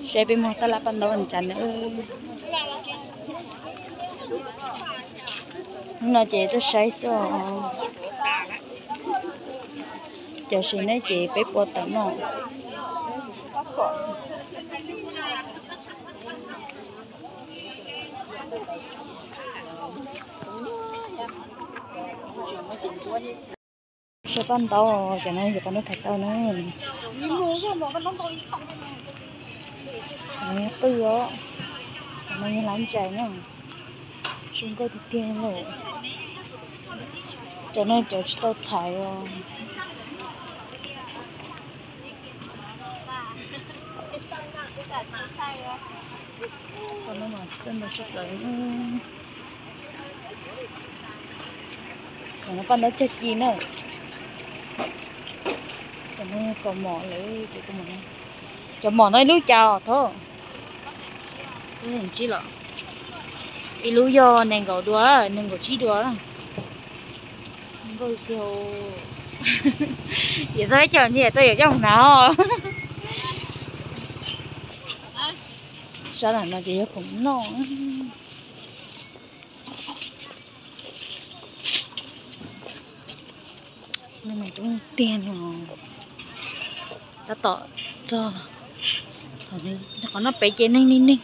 Saib peb muag tab laj paj ntaub ntsav na. Hnub no ces tuaj saib xwb os. Cov sev neb ces peb puas tawm noj. Saib paj ntaub, cov no yog paj ntaub thaiv taw na. Qwj os, cov no yog hlab ntsais na. Zoo nkauj tiag tiag lawm. Cov no cov tsis tau thaiv os. Cov no mas txawj ntau tsis tawv. Cov no paj ntaub cog ci na. Cov no kaus mom lawm, cov mom no ib lub cas os thaub. Tsib los, ib lub yog nees nkaum dua, nees nkaum tsib dua. Nkauj tiag. Yawm txog ib co nyiam tuaj yawm coj mus hnav os. Sab lam no ces yog khoom noj. Neeg mas coob tiag no. Tab tom txog, qhov no pem ces neeg li neeg.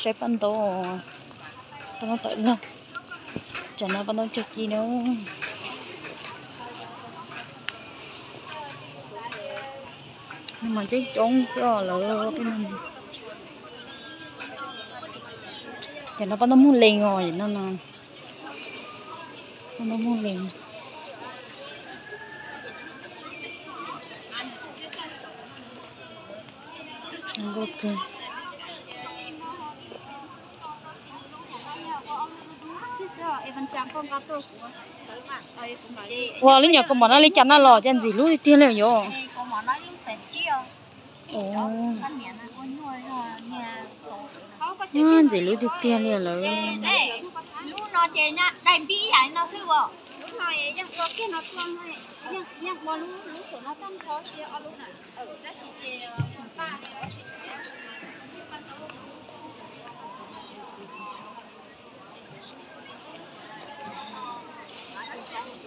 Saib paj ntaub, paj ntaub tawm log, cov no paj ntaub cog ci na. Mas coob coob xwb os lawv. Cov no paj ntaub muag lees os, no no. Paj ntaub muag lees. Nkauj kawg. Ua lub nyuam kaus mom no li cas na los cas ntxim hlub tiag tiag li yom. Ntxim hlub tiag tiag li lawm.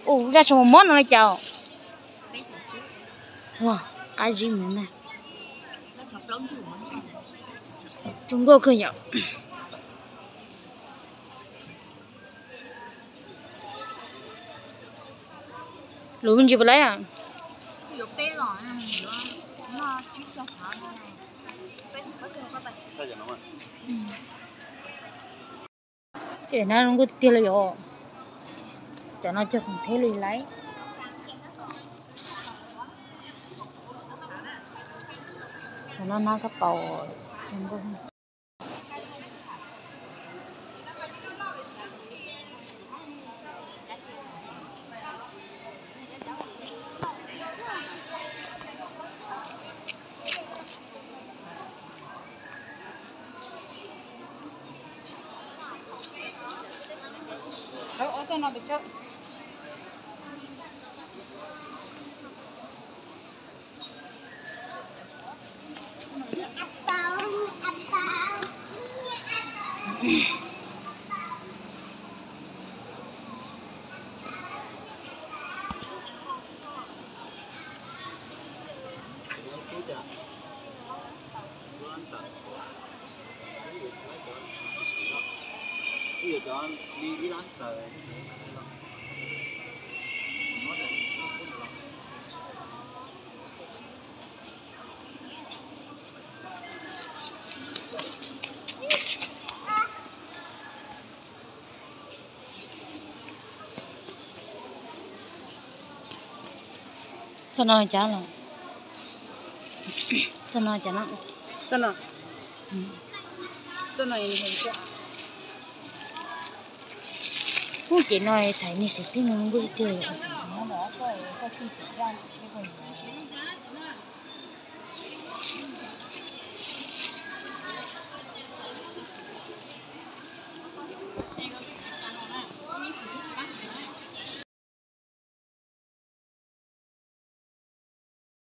Ua zaj tshua mob no li cas. Ua qab zib ntawd na. Zoo nkauj kawg yom. Lub me ntsis puas laib? Ces na zoo nkauj tiag tiag li yom. Cov no cog khoom thiab li laib. Cov no na kab paus. Txoj no cas los? Txoj no cas no. Txoj no. Txoj no. Ub, ces no thaiv niag xim pib no nkuj tiag.